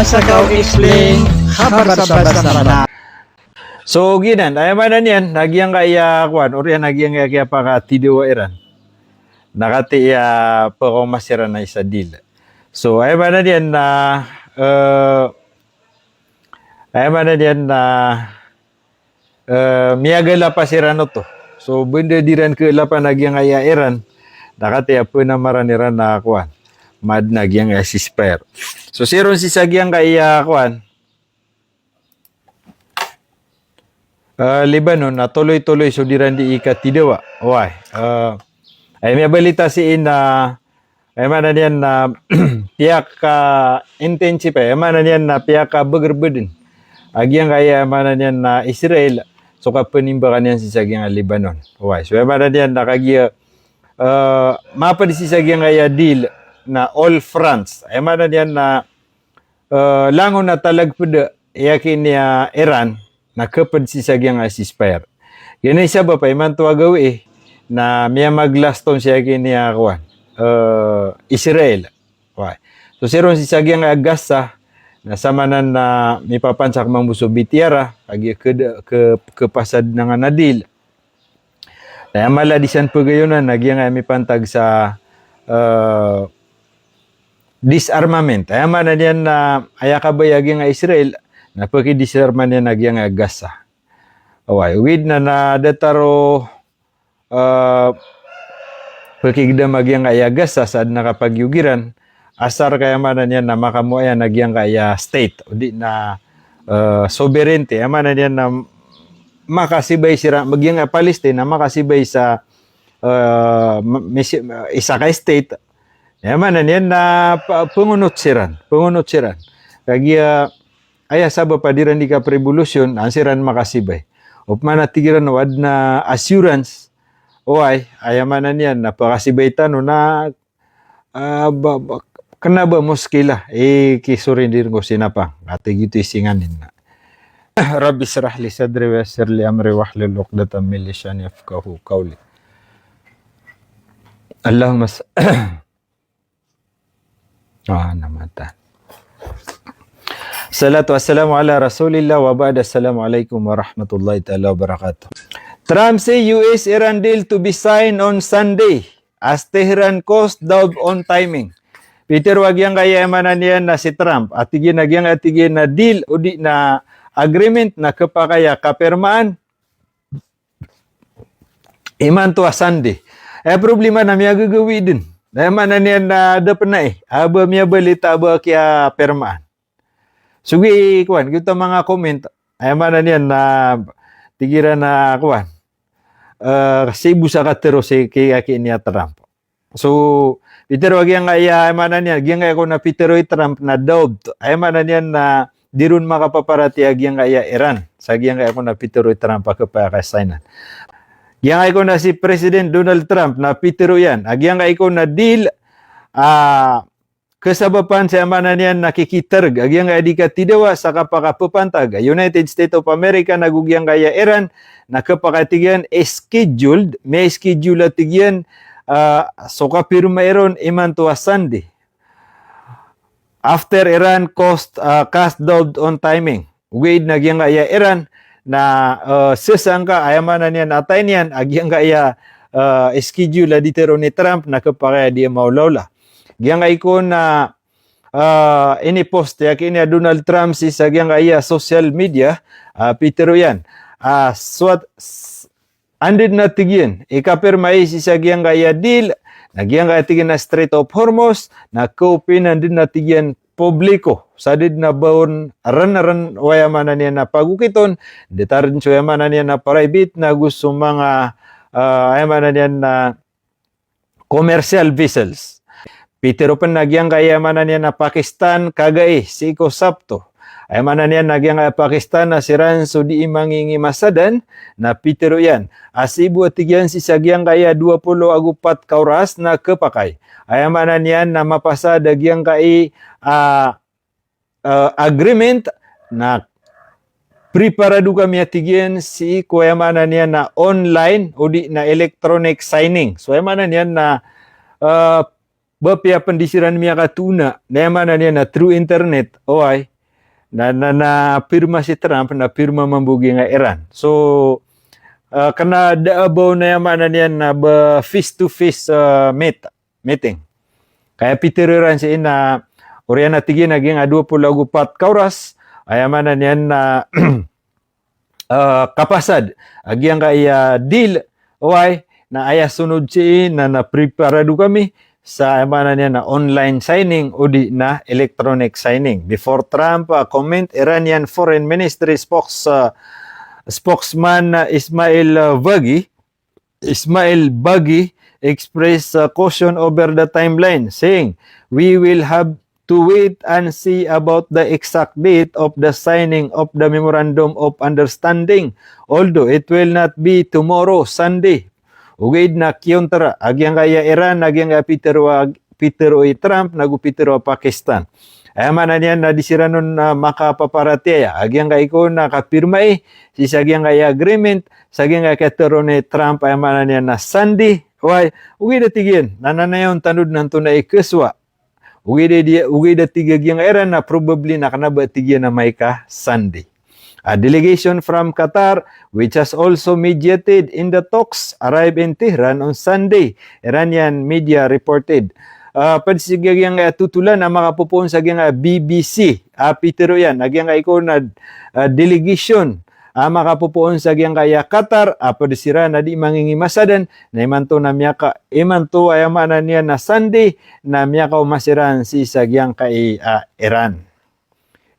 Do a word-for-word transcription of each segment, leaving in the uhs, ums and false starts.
Sagao Explain, khabar sa basa Rna. So, giyanan, aya maana niyan, na giyangkaya kowan, oriyan a giyangkaya kiyapakatidawa iran. Na katii a pekaoma siran a isa a deal. So, aya maana niyan na, eh, aya maana niyan na, eh, miyagalapa siran oto. So, banda di ran kalapan a giyangkaya Iran, na katii a penamaran iran a kowan, maadn a giyangkaya ceasefire. So, siron sii sa giyangkaya kowan, eh, Lebanon, na toloy-toloy so di ran di ikatidawa. Oway, eh, aya miyabalita sii na, aya maana niyan na piyaka-intensify, aya maana niyan na piyakabegerbeden a giyangkaya, aya maana niyan na Israel, so kapenimbakan iyan sii sa giyangkaya Lebanon. Oway, so aya maana niyan na kagiya, eh, maped sii sa giyangkaya deal na all fronts. Aya maana niyan na, eh, langon a talagped i aki niya Iran na keped sii sa giyangkaya ceasefire. Giyanan i sabap a imanto a gawii na miyamaglaston sii aki niya kowan, eh, Israel. Oway. So siron sii sa giyangkaya Gaza, na samanan na mipapansak mambo so B T R, kagiya ke, ke, kepasad na nga na deal. Na aya mala di san pegayonan na giyangkaya mipantag sa, eh, disarmament. Aya maana niyan na aya kabaya giyangkaya Israel, na pekidisarma niyan a giyangkaya Gaza. Oway, ogaid na, na datar o, eh, pekigedam a giyangkaya Gaza sa aden a kapagiyogiran, asar ka aya maana niyan na makamoayan a giyangkaya state, o di na, eh, sovereignty, aya maana niyan na makasibay siran, giyangkaya Palestine na makasibay sa, eh, ma-, misi-, isa ka state. Aya maana niyan na pa-, pengonot siran, pengonot siran. Kagiya aya sabap a di ran di kaprevolusyon, an siran makasibay. Opama na tig iran o aden a assurance, oway, aya maana niyan na pakasibay tano na, ah, ba, ba, kena ba muskila i kisorindir ko sinapang. Ati gito i singanin na. Rabbi shrah li sadri wa yassir li amri wahlul uqdatan min lisani yafqahu qawli. Allahumma s-, ah, namata. Salatu wassalamu ala Rasulillah wa ba'd. Assalamu alaikum warahmatullahi taala wabarakatuh. Trump say U S Iran deal to be signed on Sunday as Tehran cost doubts on timing. Pitharo a giyangkaya aya maana niyan na si Trump a tig iyan a giyangkaya tig iyan a deal o di na agreement na kepakay a kapirmaan imanto a Sunday. Aya problema na miyagagawi den. Aya maana niyan na da pen ai a ba miyabalita a ba kiyapirmaan. So gi kowan, gito manga comment, aya maana niyan na tig iran a kowan, eh, sii bo sa katharo si ki, aki niya Trump. So, pitharo a giyangkaya, aya maana niyan, giyangkaya kon a pitharo i Trump na doubt. Aya maana niyan na di ron makapaparatiyaya giyangkaya Iran sa giyangkaya kon a pitharo i Trump a kepakay a signan. Giyangkaya kon a si President Donald Trump na pitharo iyan a giyangkaya kon a deal, ah, kesabapan sa aya maana niyan na kikitereg a giyangkaya di katidawa sa kapakapepantag a United States of America nago giyangkaya Iran na kepakay a tig iyan scheduled, miya-schedule a tig iyan, ah, so kapirma iron imanto a Sunday. After Iran cost, ah, cast doubt on timing. Ogaid na giyangkaya Iran na, eh, sesangka aya maana niyan a atay niyan a giyangkaya, eh, schedule a ditharo i Trump na kepakay a di maolaola. Giyangkaya kon a, eh, inipost aki niya Donald Trump sii sa giyangkaya social media, ah, pitharo iyan. Ah, so at, s-, anda den a tig iyan i kapirma i sii sa giyangkaya deal, na giyangkaya tig iyan a Strait of Hormuz, na kaopenan den a tig iyan publiko. Sa da den a ba on ren, ren o aya maana niyan na pagokiton, datar den so aya maana niyan na private, nago so manga, ah, aya maana niyan na commercial vessels. Pitharo pen a giyangkaya aya maana niyan na Pakistan kagai sii ko Sabto. Aya maana niyan na giyangkaya Pakistan na siran so dii mangingimasadan, na pitharo iyan a sii bo a tig iyan sii sa giyangkaya dowa polo ago pat ka oras na kepakay. Aya maana niyan na mapasad a giyangkai, ah, eh, agreement na preparado kami a tig iyan sii ko aya maana niyan na online o di na electronic signing. So aya maana niyan na, eh, ba piya pen di siran miyakatoona, na aya maana niyan na through internet, oway, na, na, na pirma si Trump, na pirma mambo giyangkai a Iran. So, ah, kena da a ba on, aya maana niyan na ba face to face, ah, meet, meeting. Ka aya pitharo iran sii na oriyan a tig iyan a giyangkai a dowa polo ago pat ka oras, aya maana niyan na ah, kapasad a giyangkai a deal, oway, na aya sonod sii na, na preparado kami sa, aya maana niyan na online signing odi na electronic signing. Before Trump, ah, comment, Iranian Foreign Ministry spokes-, ah, spokesman, ah, Ismail, ah, Baghi, Ismail Baghi expressed, uh, caution over the timeline, saying, "We will have to wait and see about the exact date of the signing of the memorandum of understanding, although it will not be tomorrow, Sunday." Ogaid na kiyontra a giyangkai a Iran a giyangkai a pitharo a pitharo i Trump nago pitharo a Pakistan. Aya maana niyan na di siran on, ah, makapaparatiyaya a giyangkai ko na kapirmai sii sa giyangkai a agreement, sa giyangkai a katharo i Trump, aya maana niyan na Sunday, oway, ogaid a tig iyan na nanaya on tano dn antonaa i khasowa. Ogaid a di, ogaid a tig a giyangkai a Iran na probably na kena ba tig iyan a amay ka Sunday. A delegation from Qatar, which has also mediated in the talks, arrived in Tehran on Sunday, Iranian media reported. Ah, pd sii sa giyangkai a totolan a makapopoon sa giyangkai a B B C a pitharo iyan a giyangkai ko na, ah, delegation a makapopoon sa giyangkai a Qatar a pd siran a di mangingimasa dn, na imanto na miyaka, imanto, aya maana niyan na Sunday, na miyakaoma siran sii sa giyangkai a Iran.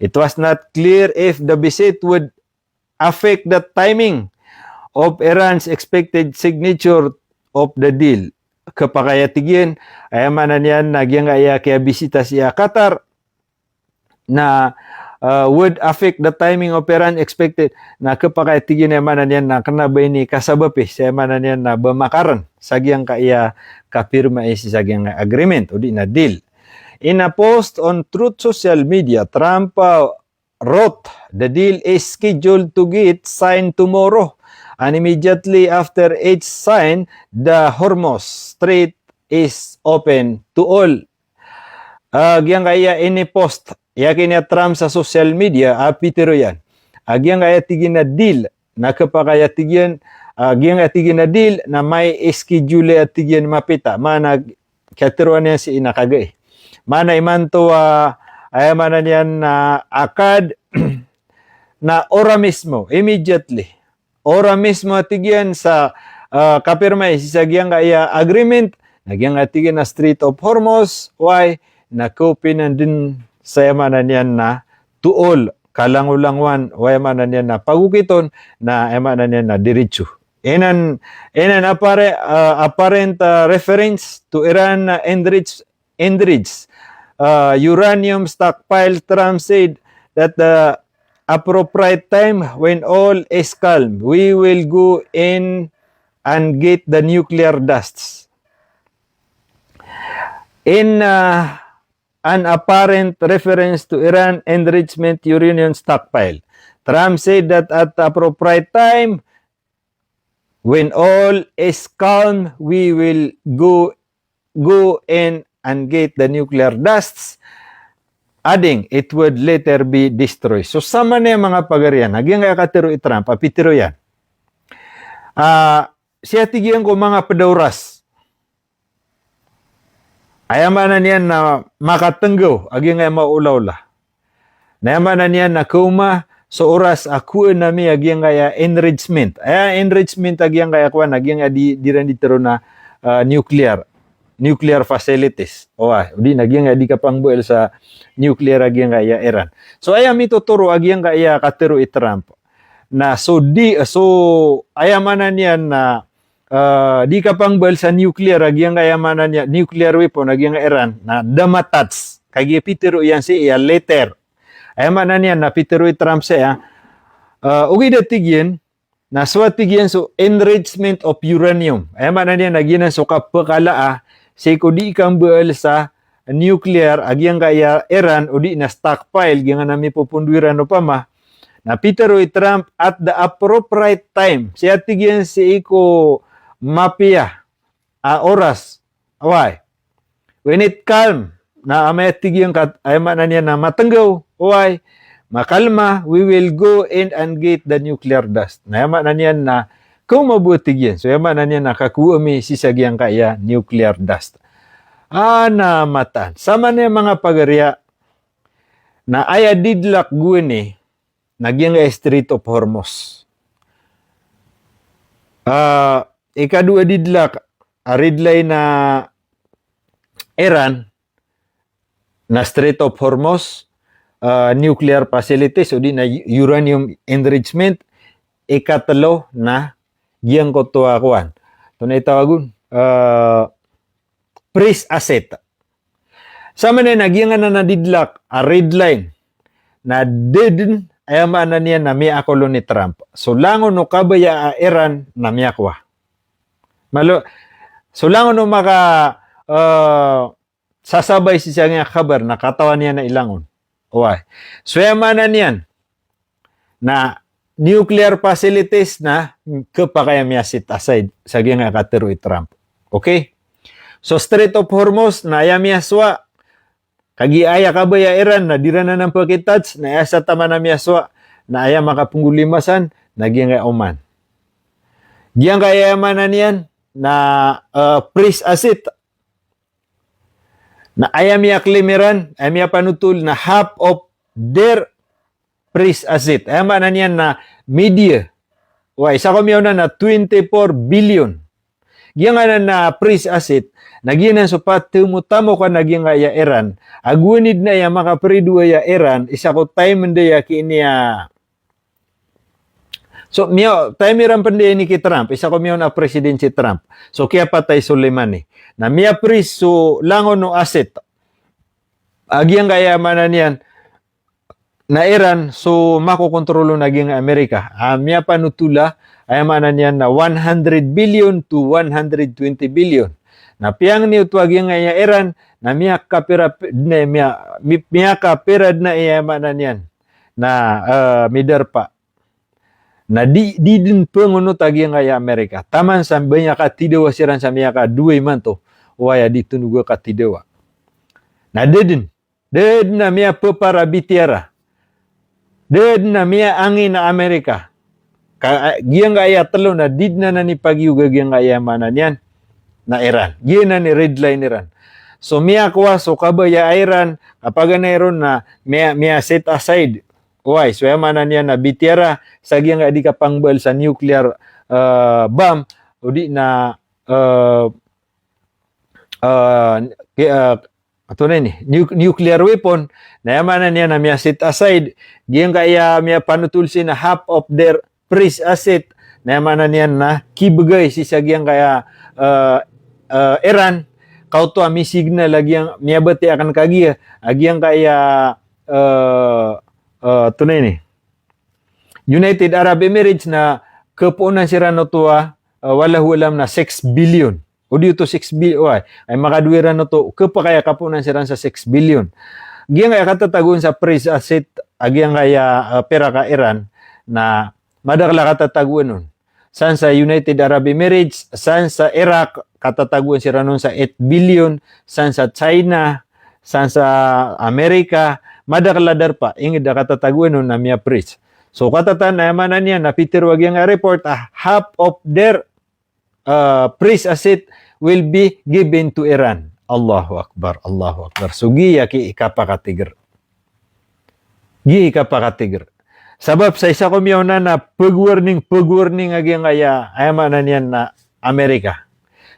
It was not clear if the visit would affect the timing of Iran's expected signature of the deal. Khapakay a tig iyan, aya maana niyan na giyangkai a kiyabisita sii a Qatar na, uh, would affect the timing of Iran expected. Na khapakay a tig iyan, aya maana niyan na kena ba ini kasabapi, aya maana niyan na ba makarn sa giyangkai a kapirmai sii sa giyangkai a agreement odi na deal. In a post on Truth Social Media, Trump, uh, wrote, "The deal is scheduled to get signed tomorrow, and immediately after it's signed, the Hormuz Strait is open to all." Ah, giyangkai a ini-post, aya kini a Trump sa social media, a pitharo iyan a giyangkai a tig iyan a deal, na khapakay a tig iyan, ah, giyangkai a tig iyan a deal, na may schedule a tig iyan mapita, maana kiyatharoa niyan sii na kagai. Maana imanto a, aya maana niyan na akad, na ora mismo, immediately. Ora mismo a tig iyan sa, ah, kapirmai sii sa giyangkai a agreement, na giyangkai a tig iyan a Strait of Hormuz, oway, na khaopenan dn sa, aya maana niyan na to all, kalangolangowan o, aya maana niyan na pagokiton, na, aya maana niyan na diritso. In an, in an appare-, ah, apparent, ah, reference to Iran, ah, enrich-, enriched, ah, uranium stockpile, Trump said that the appropriate time when all is calm, we will go in and get the nuclear dusts. In, ah, an apparent reference to Iran enrichment uranium stockpile, Trump said that at the appropriate time, when all is calm, we will go, go in and get the nuclear dusts, adding it would later be destroyed. So, samanaya manga pagarian, a giyangkai a katharo i Trump a pitharo iyan. Ah, sii a tig iyan ko manga pd a oras, aya maana niyan na makatnggaw a giyangkai a maolaola. Na aya maana niyan na khaoma so oras a kowaan ami a giyangkai a enrichment. Aya enrichment a giyangkai a kowan a giyangkai a di, di iran di tharoon a, ah, nuclear, nuclear facilities. Oway, odi na giyangkai a di kapangbaal sa nuclear a giyangkai a Iran. So aya mitotoro a giyangkai a katharo i Trump na so di, so aya maana niyan na, ah, di kapangbaal sa nuclear a giyangkai a maana niyan, nuclear weapon a giyangkai a Iran, na da ma-touch. Kagiya pitharo iyan sii a letter. Aya maana niyan na pitharo i Trump sii a, ah, ogaid a tig iyan, na so a tig iyan so enrichment of uranium. Aya maana niyan na giyanan so kapkala a sii ko di kambaal sa nuclear a giyangkai a Iran, odi na stockpile, giyanan a mipopondo iran opama. Na pitharo i Trump at the appropriate time. Sii a tig iyan sii ko mapiya a oras. Oway. When it calm, na amay a tig iyan ka, aya maana niyan na matnggaw. Oway. Makalma, we will go in and get the nuclear dust. Na aya maana niyan na, kaoma bo, tig iyan. So aya maana niyan na kakowa ami sii sa giyangkaya nuclear dust. Ana mataan. Samanaya manga pagariya, na aya didlak gowani, na giyangkaya Strait of Hormuz. Ah, ikadowa didlak a red line na Iran, na Strait of Hormuz, ah, nuclear facilities, odi na uranium enrichment, ikatlo na giyangkoto a kowan. Antonaa i tawag on? Ah, precious asset. Samanaya na giyangkanan a didlak a red line, na da dn, aya maana niyan na miyaakol on i Trump. So langon o kabaya a Iran na miyakowa. Malo, so langon o maka, eh, sasabay sii sa giyangkaya khabar na katawan iyan a ilangon. Oway. So aya maana niyan na nuclear facilities na khapakay a miya-set aside sa giyangkaya katharo i Trump. Okay? So Strait of Hormuz na aya miyasowa, kagiya aya kabaya a Iran na di ran anan pkitouch, na aya sa taman a miyasowa na aya makapenggolima san na giyangkaya Oman. Giyangkaya aya maana niyan na, eh, precious asset. Na aya miya-claim iran, aya miyapanotol na half of their precious asset. Aya maana niyan na media. Oway, isa ko miyaona na twenty-four billion. Giyangkanan a precious asset, na giyanan so pthamotamokan a giyangkaya Iran. Ago anda aya makapridoay a Iran, isa ko time anda aya ki ini a So, miya, time iran pn di ini ki Trump, isa ko miyaona a president si Trump. So, kiyapatay Soleimani. Na miya-freeze so langon o asset a giyangkaya maana niyan na Iran, so makokontrol on a giyangkaya Amerika. A miyapanotol a, aya maana niyan na one hundred billion to one hundred twenty billion. Na piyangni oto a giyangkaya Iran, na miyakapira p-, na miya-, mi-, miyakapira dn a, aya maana niyan na, eh, midarpa. Na di, di dn pngonot a giyangkaya Amerika. Taman sa miyakatidawa siran sa miyakadowa imanto, oway, a di tonoga katidawa. Na da dn, da dn a miyapapara bitiyara. Da dn a miyaangin a Amerika. Ka, giyangkaya tlo na di dn anan ipagiyog a giyangkaya maana niyan na Iran. Giyanan i red line iran. So miyakowa so kabaya a Iran, kapaganay ron na miya, miya-set aside. Oway, so aya maana niyan na bitiyara sa giyangkaya di kapangbaal sa nuclear, eh, bomb, odi na, eh, eh, ki-, eh, antonaa ini, nu-, nuclear weapon, na aya maana niyan na miya-set aside, giyangkaya miyapanotol sii na half of their precious asset, na aya maana niyan na kibgay sii sa giyangkaya, eh, eh, Iran, ka oto a mi-signal a giyang, miyabatiya akn kagiya, a giyangkaya, eh, eh, antonaa ini, United Arab Emirates na khapoonan siran oto a, eh, wallahu alam na six billion. Odi oto six billion, oway. Ay makadowa iran oto, khapakay a kapoonan siran sa six billion. Giyangkaya katatagoan sa precious asset, a giyangkaya, eh, pirak a Iran, na madakl a katatagoan on. San sa United Arab Emirates, san sa Iraq, katatagoan siran on sa eight billion, san sa China, san sa Amerika, madakl a darpa, ingd a katatagoan on na miya-freeze. So, katatagoan, aya maana niyan na pitharo a giyangkaya report a half of their, uh, precious asset will be given to Iran. Allahu Akbar, Allahu Akbar. So, giya ki ikapakatigr. Giya i kapakatigr. Sabap sa isa ko miyaona na pag-warning, pag-warning a giyangkaya, aya maana niyan na Amerika.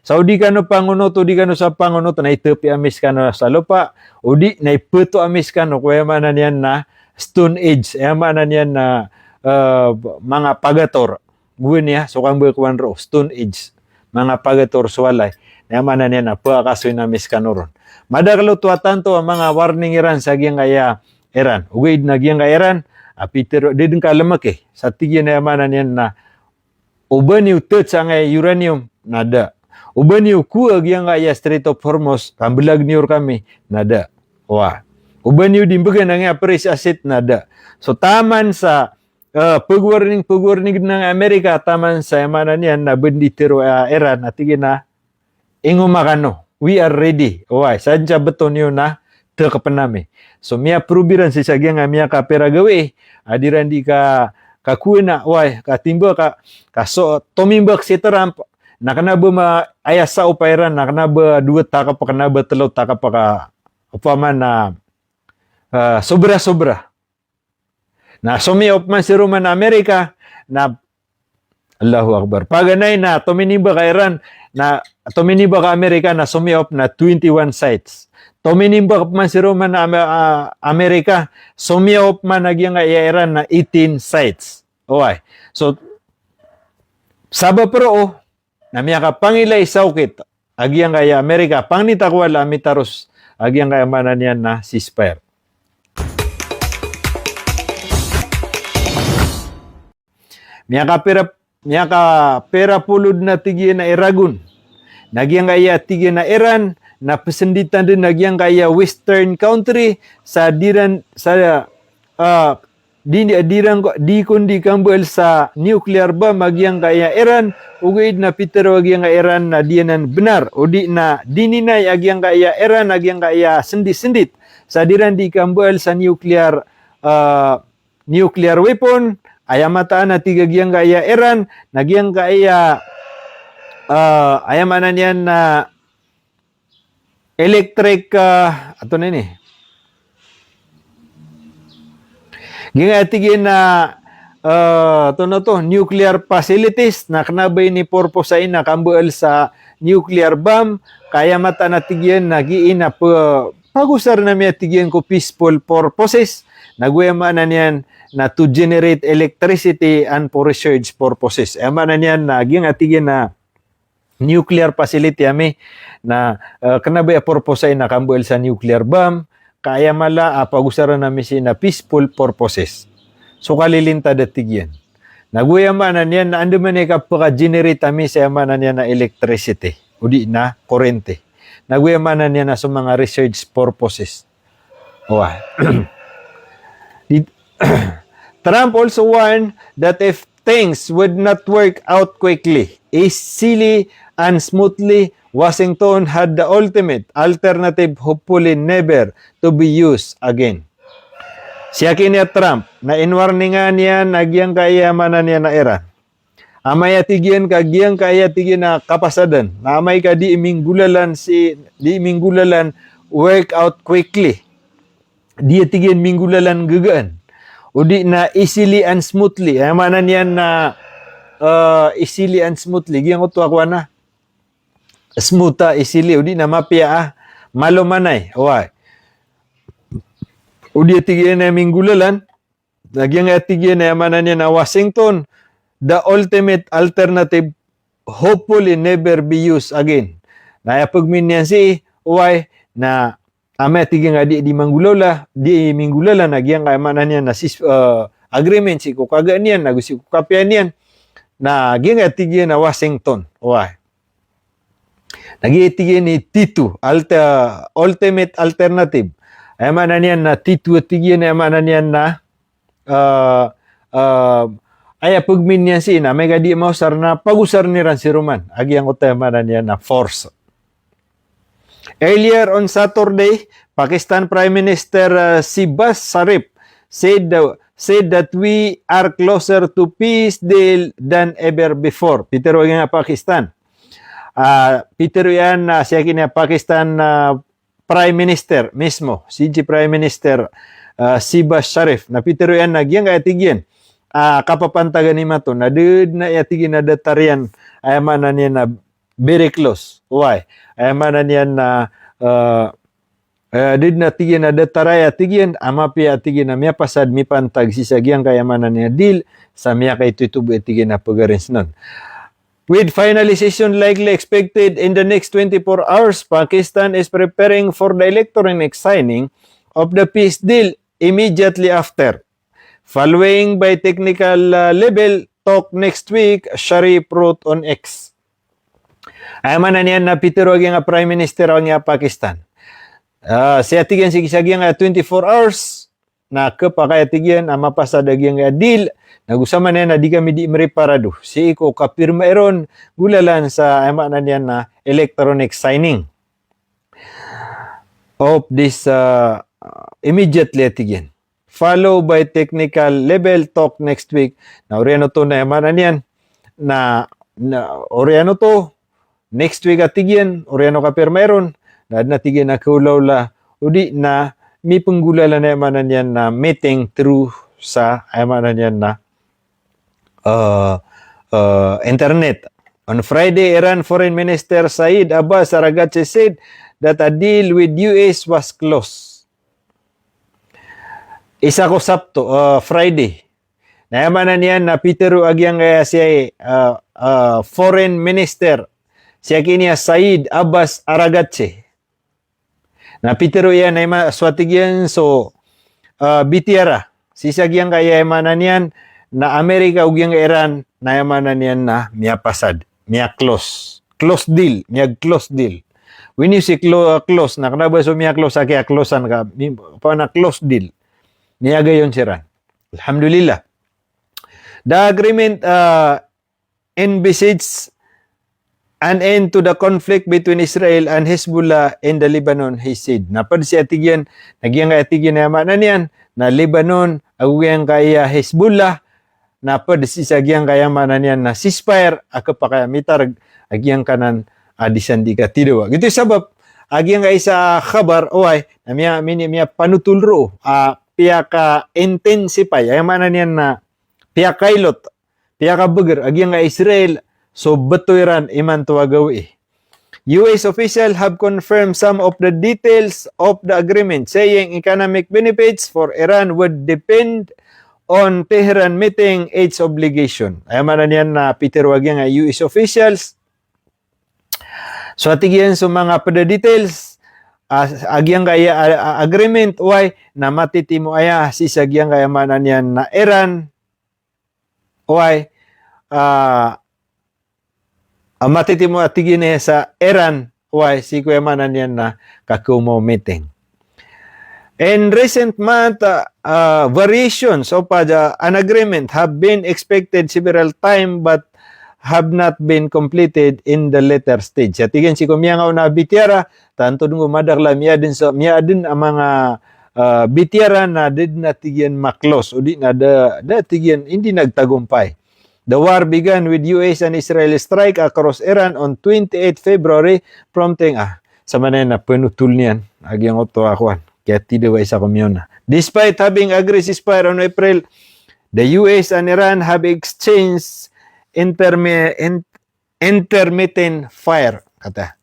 Sa o di kano pangonot, o di kano sa pangonot, na itapi ami skano sa lopa, o di na ipato ami skano ko aya maana niyan na Stone Age, aya maana niyan na, eh, manga pagator. Gowani a, so kambkowan roo, Stone Age. Manga pagator so walay. Na aya maana niyan na pakasoy na ami skano ron. Madakl oto a tanto a manga warning iran sa giyangkaya Iran. Ogaid na giyangkaya Iran, a pitharo, da dn ka lmki. Sa tig iyan a aya maana niyan na, o ba niyo touch angkaya uranium, na da. O ba niyo kowa giyangkaya Strait of Hormuz, ka mblag niyo rkami, na da. Wa. O ba niyo di mbgan angkaya precious asset, na da. So taman sa, eh, pag-warning, pag-warning dn angkaya Amerika, taman sa aya maana niyan na ba dn di tharo a Iran, na tig iyan a, ingoma kano, we are ready. Oway, san sa bto niyo na tekepn ami. So, miyaprobe iran sii sa giyangkaya miyakapira gawii, a di iran di ka, kakowaan a, oway, ka timbaka, ka so, tomimbak si Trump, na kena ba ma, aya saopa iran, na kena ba dowa takep, kena ba telo takep ka, opama na, eh, sobra-sobra. Na somiyaop man si roman a Amerika, na Allahu Akbar. Paganay na tominimbak a Iran, na tominimbak a Amerika na somiyaop na twenty-one sites. Tominimbak man si roman a Ame-, a, Amerika, somiyaop man a giyangkaya Iran na eighteen sites. Oway. So, sabap roo, na miyakapangilay sa okit a giyangkaya Amerika, pangni ta ko wala a mitaros a giyangkaya maana niyan na ceasefire. Miyakapira, miyakapira polo dn a tig iyan a iragon na giyangkaya tig iyan a Iran, na psnditan dn a giyangkaya Western country sa di ran, sa, ah, di, di, di ran ko, di kon di kambal sa nuclear bomb a giyangkaya Iran, ogaid na pitharo a giyangkaya Iran na di anan bnar, odi na dininay a giyangkaya Iran a giyangkaya sndit-sndit sa di ran di kambal sa nuclear, ah, nuclear weapon, aya mataan a tig a giyangkaya Iran, na giyangkaya, ah, aya maana niyan na electric, ah, antonaa ini? Giyangkaya tig iyan na, eh, antonaa oto, nuclear facilities, na kena ba ini porpose a ina kambal sa nuclear bomb, ka aya mataan a tig iyan na giya ina pe-, pagosaren ami a tig iyan ko peaceful purposes, na go aya maana niyan na to generate electricity and for research purposes. Aya maana niyan na giyangkaya tig iyan na nuclear facility ami, na, eh, kena ba aya porpose a ina kambal sa nuclear bomb, ka aya mala a pagosaren ami sii na peaceful purposes. So kalilintad a tig iyan. Na go aya maana niyan na andamanaya i kapaka-generate ami sa aya maana niyan na electricity, odi na korente. Na go aya maana niyan na so manga research purposes. Oway. Di-, Trump also warned that if things would not work out quickly, easily, and smoothly, Washington had the ultimate alternative, hopefully never to be used again. Siyakiniya Trump, na inwarningan iyan a giyangkaya maana niyan na Iran. Amay a tig iyan ka giyangkaya tig iyan a kapasadan, na amay ka di minggolalan si, di minggolalan work out quickly. Di tig iyan minggolalan gagaan. Odi na easily and smoothly. Aya maana niyan na, eh, easily and smoothly. Giyangkoto a kowan a smooth a, easily. Odi na mapiya a, malomanay. Oway. Odi a tig iyan a minggolalan. Na giyangkaya tig iyan a aya maana niyan na Washington, the ultimate alternative, hopefully never be used again. Na aya pagmin iyan sii, oway, na amay a tig iyan a di, di manggolawla, di minggolalan a giyangkaya maana niyan na sis-, eh, agreement sii ko kagaan iyan, na go sii ko kapiya niyan, na giyangkaya tig iyan a Washington, oway. Na giyangkaya tig iyan i T two, alter-, ultimate alternative. Aya maana niyan na T two a tig iyan, aya maana niyan na, eh, eh, aya pagmin iyan sii na amay ka di maosar na pagosaren iran si roman a giyangkoto, aya maana niyan na force. Earlier on Saturday, Pakistan Prime Minister, uh, Shehbaz Sharif said, uh, said that we are closer to peace deal than ever before. Pitharo a giyangkaya Pakistan. Ah, pitharo iyan, ah, siyakiniya Pakistan, ah, Prime Minister mismo, si Prime Minister, ah, Shehbaz Sharif. Na pitharo iyan na giyangkaya tig iyan, ah, kapapantagan imanto, na da dn a aya tig iyan a datar iyan, aya maana niyan na very close. Oway. Aya maana niyan na, ah, Eh, da dn a tig iyan a datar aya tig iyan a mapiya a tig iyan a miyapasad, mipantag sii sa giyangkaya maana niyan a deal sa miyakaitoito bo a tig iyan a pagarinsnan. With finalization likely expected in the next twenty-four hours, Pakistan is preparing for the electronic signing of the peace deal immediately after, following by technical, uh, level talk next week, Sharif wrote on X. Aya maana niyan na pitharo a giyangkaya Prime Minister a giyangkaya Pakistan. Ah, sii a tig iyan sii sa giyangkaya twenty-four hours, na khapakay a tig iyan a mapasad a giyangkaya deal, na go samanan na di kami di mriparado sii ko kapirma iron, golalan sa aya maana niyan na electronic signing. of this, uh, immediately, a tig iyan. Follow by technical level talk next week. Na oriyan oto na aya maana niyan na, na oriyan oto next week, a tig iyan, oriyan o kapirma iron, na adn a tig iyan a kaolaola, odi na mipenggolalan, aya maana niyan na meeting through sa, aya maana niyan na, uh, uh, internet. On Friday, Iran Foreign Minister Saeed Abbas Araghchi said that a deal with U S was closed. Isa ko Sabto, uh, Friday. Na aya maana niyan na pitharo a giyangkaya si, uh, uh, Foreign Minister, si aki niya Saeed Abbas Araghchi. Na pitharo iyan a aya ma-, so a tig iyan so, ah, bitiyara sii sa giyangkaya, aya maana niyan na Amerika o giyangkaya Iran, na aya maana niyan na miyapasad, miya-close. Close deal, miyag-close deal. When you say clo-, ah, close, na kna ba so miya-close a kiya-closean ka, mi-, pa na close deal. Miyagayon siran. Alhamdulillah. The agreement, ah, envisage an end to the conflict between Israel and Hezbollah in the Lebanon, he said. Na pd sii, a tig iyan, na giyangkaya, a tig iyan, aya maana niyan na Lebanon ago giyangkaya Hezbollah, na pd sii sa giyangkaya, aya maana niyan na ceasefire a khapakay a mitarg a giyangkanan a di san di katidawa. Giyoto i sabap a giyangkaya isa a khabar, oway, na miya, mini-, miyapanotol roo a piyaka-intensify, aya maana niyan na piyakailot, piyakabgr a giyangkaya Israel so btowan iran imanto a gawii. U S officials have confirmed some of the details of the agreement, saying economic benefits for Iran would depend on Tehran meeting its obligation. Aya maana niyan na pitharo a giyangkaya U S officials, so a tig iyan so manga pd a details, ah, a giyangkaya, ah, ah, agreement, oway, na matitimo aya sii sa giyangkaya, aya maana niyan na Iran, oway, ah, ah, matitimo, a tig iyan, sa Iran, oway, sii ko, aya maana niyan na kakaoma o meeting. In recent month, uh, uh, variations of, uh, an agreement have been expected several time but have not been completed in the later stage. A tig iyan sii ko miyangaona a bitiyara, tanto dn go madakl a miyadn sa, miyadn a manga, uh, bitiyara na da dn, a tig iyan, ma-close, odi na da, da, a tig iyan, indi nagtagompay. The war began with U S and Israel strike across Iran on twenty-eighth February, prompting, ah, sa maana niyan na pnotol niyan a giyangkoto a kowan, kiyatidawa isa ko miyaona. Despite having agreed ceasefire on April, the U S and Iran have exchanged intermi-, in-, intermittent fire, kata.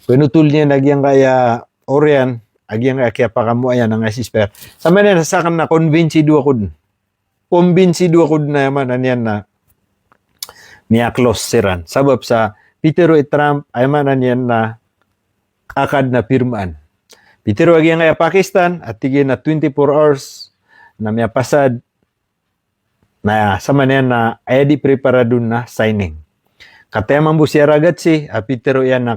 Pnotol niyan a giyangkaya oriyan a giyangkaya kiyapakamoayan a ceasefire. Sa maana niyan, sakn na kombinsido ako dn. Kombinsido ako dn a, aya maana niyan na miya-close siran. Sabap sa pitharo i Trump, aya maana niyan na akad na pirmaan. Pitharo a giyangkaya Pakistan, a tig iyan na twenty-four hours na miyapasad. Na sa maana niyan na aya di preparado na signing. Kataya mambo si Araghchi, a pitharo iyan na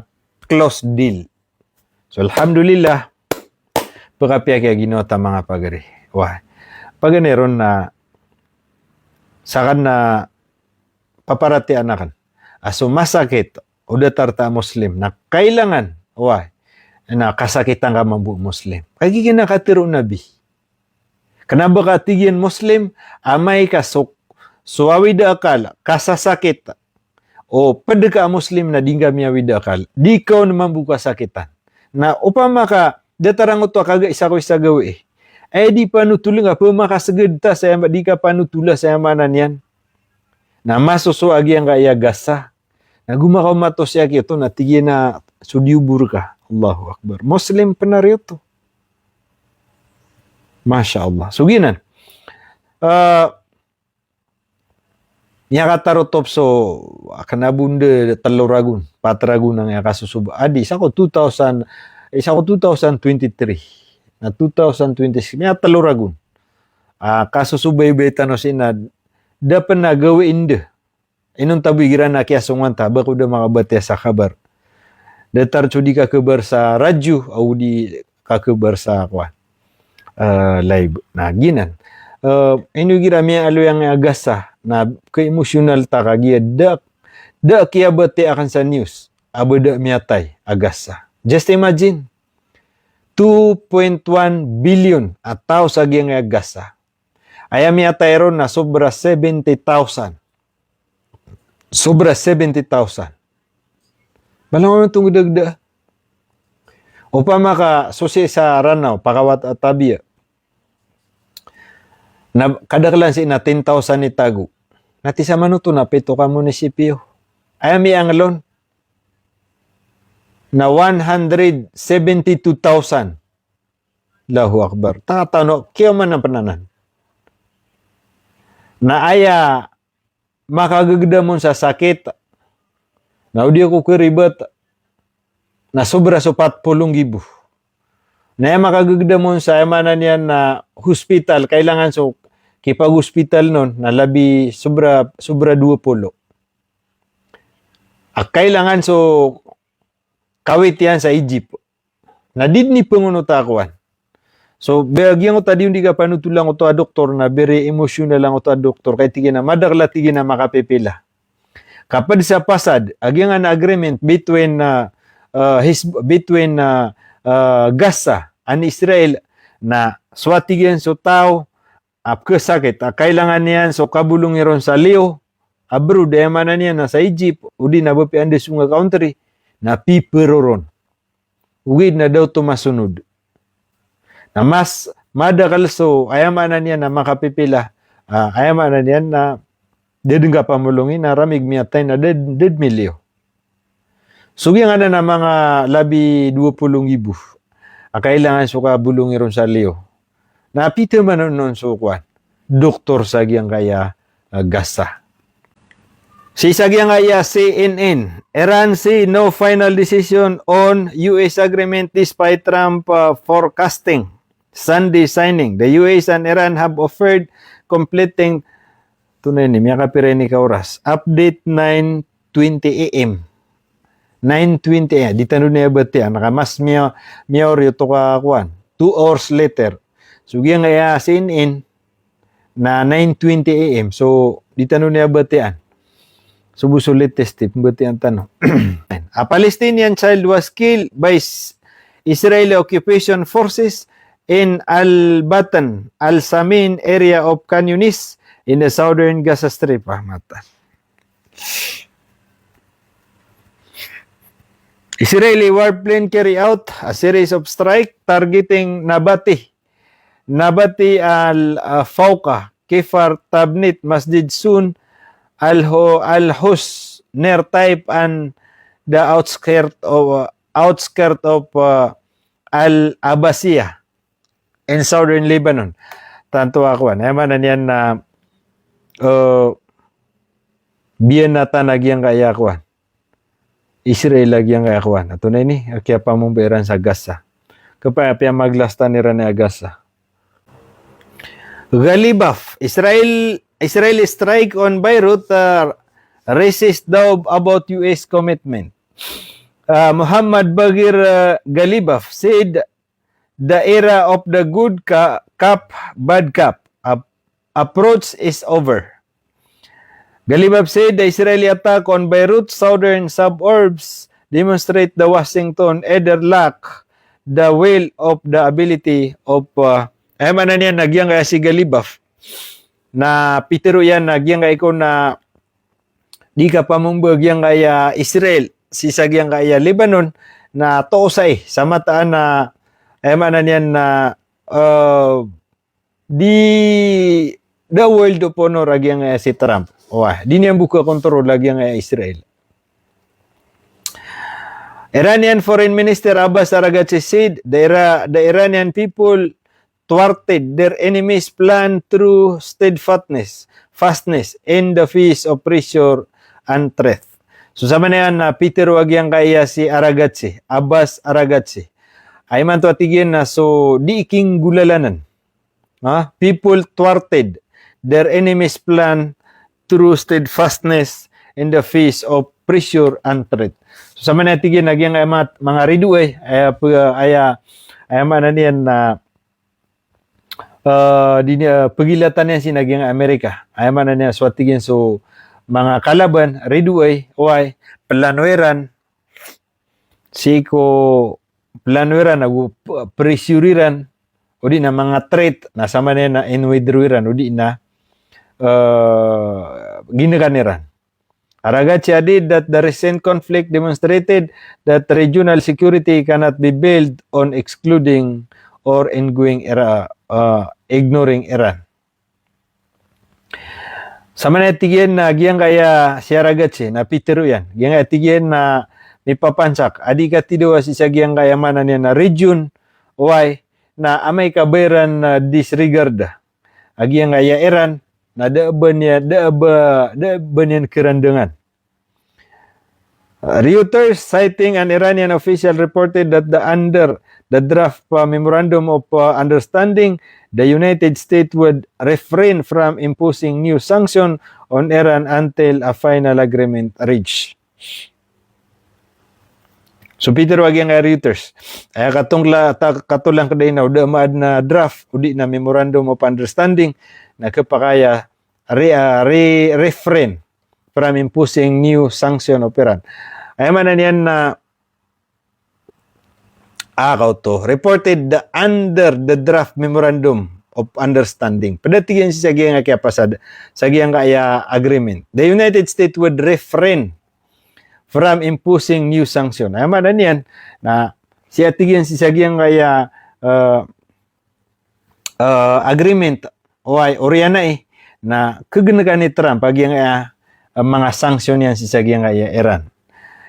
close deal. So, alhamdulillah, pkapiya kiya ginawa ta manga pagari. Wah, paganay ron na sakn na paparatiyayaan akn a so masakit o datar ta a Muslim na kailangan, wah, na kasakitan ka mambo a Muslim. Kagiya giyanan a katharo o Nabi. Kna ba ka, tig iyan, Muslim, amay ka so, so awid a akal, kasasakit, o pd ka a Muslim na di ngka miyawid a akal, di ka on mambo kasakitan. Na opama ka datar angkoto a kaga isa ko isa gawii, aya di panotol ngka, pmakasgd ta sa aya ma-, di ka panotola sa aya maana niyan na masoso a giyangkaya Gaza. Na go makaoma oto sii a giyoto na tig iyan a so di obor ka. Allahu Akbar. Muslim pn a riyoto. Masha Allah. So giyanan. Ah, miyakatarotop so, ah, kna bo dn tlo ragon, pat ragon angkaya kasosoba. Adi, isa ko two thousand, isa ko two thousand twenty-three. Na two thousand twenty-six, miyatlo ragon. Ah, kasosoba i btad tano sii na da pn a gawii anda. Inonta bo igira na kiyasongowan ta, ba ko da makabatiya sa khabar. Datar so di kakhabar sa radyo, ago di kakhabar sa kowan, eh, live. Na giyanan. Eh, ino igira miyaaloy angkaya Gaza, na ka-emotional ta kagiya da, da kiyabatiya akn sa news a ba da miyatay a Gaza. Just imagine. two point one billion a taw sa giyangkaya Gaza. Aya miyatay ron na sobra seventy thousand. Sobra seventy thousand. Balawan oto gdagda. Opama ka so sii sa Ranaw, pakawat a tabiya. Na kadaklan sii na ten thousand i tago. Na tisamanoto na pito ka munisipyo. Aya miyanglon na one hundred seventy-two thousand. Allahu Akbar. Tanga tano, kiyaman a pnanan. Na aya makagagdam on sa sakit, na o di ako karibat, na sobra so pat polo nggibo. Na aya makagagdam on sa, aya maana niyan na hospital, kailangan so kipag-hospital non, na labi sobra, sobra dowa polo. A kailangan so kawit iyan sa Egypt. Na di dn ipangonot a kowan. So, ba giyangkoto a di on di kapanotolan oto a doktor na very emotional angkoto a doktor. Kay tig iyan a madakl a tig iyan a makapipila. Kapd sa pasad, a giyangkanan a agreement between, ah, ah, Hizb-, between, ah, ah, Gaza and Israel na so a tig iyan so taw a pkhasakit a kailangan iyan so kabolongi ron sa liyo, abroad, aya maana niyan na sa Egypt, odi na ba piya anda so manga country, na pipero ron. Ogaid na da oto masonod. Na mas madakl so, aya maana niyan na makapipila, ah, aya maana niyan na da dn kapamolongi na ramig miyatay na da dn, da dn miliyo. So giyangkanan a manga labi dowa polo nggibo a kailangan so kabolongi ron sa liyo. Na pitharo man on so kowan, doktor sa giyangkaya, ah, Gaza. Sii sa giyangkaya C N N, Iran say no final decision on U S agreement despite Trump, ah, forecasting Sunday signing. The U S and Iran have offered completing, tonaa ini, miyakapira ini ka oras. Update nine twenty A M. Nine twenty, eh, di tano niyan batiya, na ka mas miya, miyaori oto ka kowan. Two hours later. So giyangkaya C N N na nine twenty A M. So di tano niyan batiya. So bo so latest tip, batiya tano. A Palestinian child was killed by s-, Israeli occupation forces in Al-Batan, Al-Samin area of Khan Yunis in the southern Gaza Strip. Ah, mata. Israeli warplane carry out a series of strike targeting Nabati, Nabati al, ah, Fauqa, Kifar Tabnit, Masjid Sun, Al Ho-, Al Hus, near Taif and the outskirt of, uh, outskirt of, uh, Al Abasiya in southern Lebanon. Tanto a kowan. Aya maana niyan na, uh, biyanatan a giyangkaya kowan. Israel a giyangkaya kowan. Ato na ini, a kiyapamomba iran sa Gaza. Kepaya piyamaglastan iran a Gaza. Galibaf, Israel, Israeli strike on Beirut, uh, raises doubt about U S commitment. Uh, Muhammad Baghir, uh, Galibaf said the era of the good ca-, cop, bad cop ap-, approach is over. Galibaf said the Israeli attack on Beirut southern suburbs demonstrate the Washington either lack the will of the ability of, uh, aya maana niyan na giyangkaya si Galibaf na pitharo iyan na giyangkaya iko na di kapamomba giyangkaya Israel sii sa giyangkaya Lebanon na toos ai sa mataan na, aya maana niyan na, uh, di the world of honor a giyangkaya si Trump. Wah, di niyan bo kakontrol a giyangkaya Israel. Iranian Foreign Minister Abbas Araghchi said the Ira-, the Iranian people thwarted their enemies' plan through steadfastness, fastness in the face of pressure and threat. So, samanaya na pitharo a giyangkaya si Araghchi, Abbas Araghchi. Aya imanto a tig iyan na so di kinggolalanan. Ha? People thwarted their enemies' plan through steadfastness in the face of pressure and threat. So, samanaya tig iyan a giyangkaya mat-, manga ridoay, aya pe-, aya, aya maana niyan na, eh, di niyan, eh, pegilatan iyan sii na giyangkaya Amerika. Aya maana niyan so a tig iyan so manga kalaban, ridoay, oway, plano iran sii ko plano iran ago p-, pressure iran, odi na manga threat, na samanaya na inwithdraw iran, odi na, eh, ginkan iran. Aragatsi added that the recent conflict demonstrated that regional security cannot be built on excluding or ignoring Ira-, uh, ignoring Iran. Samanaya tig iyan na giyangkaya si Aragatsi na pitharo iyan. Giyangkaya tig iyan na mipapansak. Adi katidawa sii sa giyangkaya maana niyan na region, oway, na amay ka ba iran na disregard a giyangkaya Iran, na da a ba niyan, da a ba, da a ba niyan kirandangan. Uh, Reuters, citing an Iranian official, reported that the, under the draft, uh, memorandum of, uh, understanding, the United States would refrain from imposing new sanction on Iran until a final agreement reached. So pitharo a giyangkaya Reuters. Aya katongkla-, ta-, katongkla ngka dn na o da a maadn a draft, odi na memorandum of understanding, na khapakay a re-, ah, re-, refrain from imposing new sanction of Iran. Aya maana niyan na, ah, kaoto, reported the, under the draft memorandum of understanding. Pd a tig iyan sii sa giyangkaya kiyapasad, sa giyangkaya agreement. The United States would refrain from imposing new sanction. Aya maana niyan na sii a tig iyan sii sa giyangkaya, eh, eh, agreement, oway, oriyan ai, na khagnkan i Trump a giyangkaya, eh, manga sanction iyan sii sa giyangkaya Iran.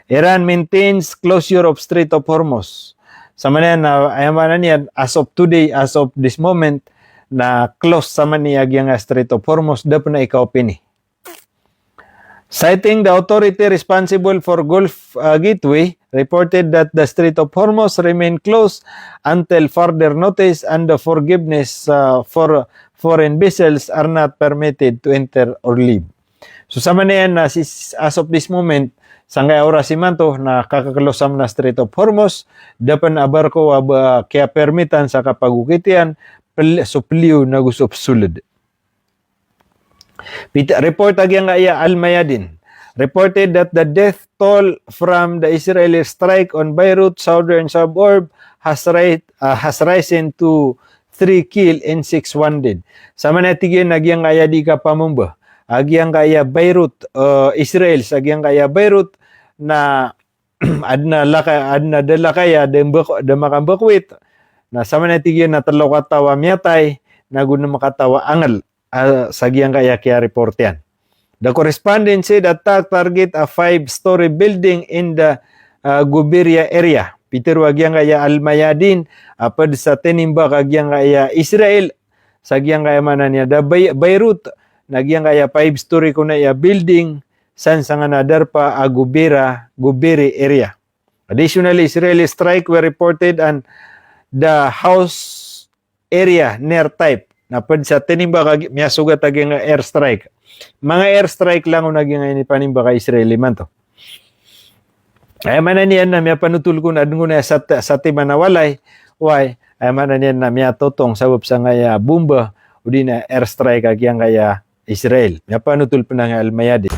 Iran maintains closure of Strait of Hormuz. Samanaya na, aya maana niyan, as of today, as of this moment, na close samanaya giyangkaya Strait of Hormuz, da pn a ika-open i. Citing the authority responsible for Gulf, uh, Gateway, reported that the Strait of Hormuz remain closed until further notice and the forgiveness, uh, for foreign vessels are not permitted to enter or leave. So samanaya na sii s-, as of this moment, sangkaya oras imanto na kaka-close samana Strait of Hormuz, da pn a barko a ba kiyapermitan sa kapagokit iyan, pel-, so peliyo nago so pesold. Pit-, report a giyangkaya Al-Mayadeen reported that the death toll from the Israeli strike on Beirut southern suburb has ri-, ah, has risen to three killed and six wounded. Samanaya tig iyan a giyangkaya di kapamomba a giyangkaya Beirut, eh, Israel, sa giyangkaya Beirut na adn a laka-, adn a da lakay a da mbak-, da makambakwit. Na samanaya tig iyan na tlo kataw a miyatay, nago nem kataw a angl, ah, sa giyangkaya kiya-report iyan. The correspondent said attack target a five-story building in the, ah, Ghubayriyah area. Pitharo a giyangkaya Al-Mayadeen a pd sa tinimbak a giyangkaya Israel, sa giyangkaya maana niyan da Bay-, Beirut, na giyangkaya five-story kon aya building, san sangkanan a darpa a Ghubayra-, Ghubayriyah area. Additionally, Israeli strike were reported on the Hawaz area near Taif. Na pd sa tinimbak a gi-, miyasogat a giyangkaya airstrike. Manga airstrike langon a giyangkaya inipanimbak a Israel imanto. Aya maana niyan na miyapanotol kon a adn kon a sat-, satiman a walay, oway, aya maana niyan na miyatotong sabap sangkaya bomba, odi na airstrike a giyangkaya Israel. Miyapanotol pn angkaya Al-Mayadeen.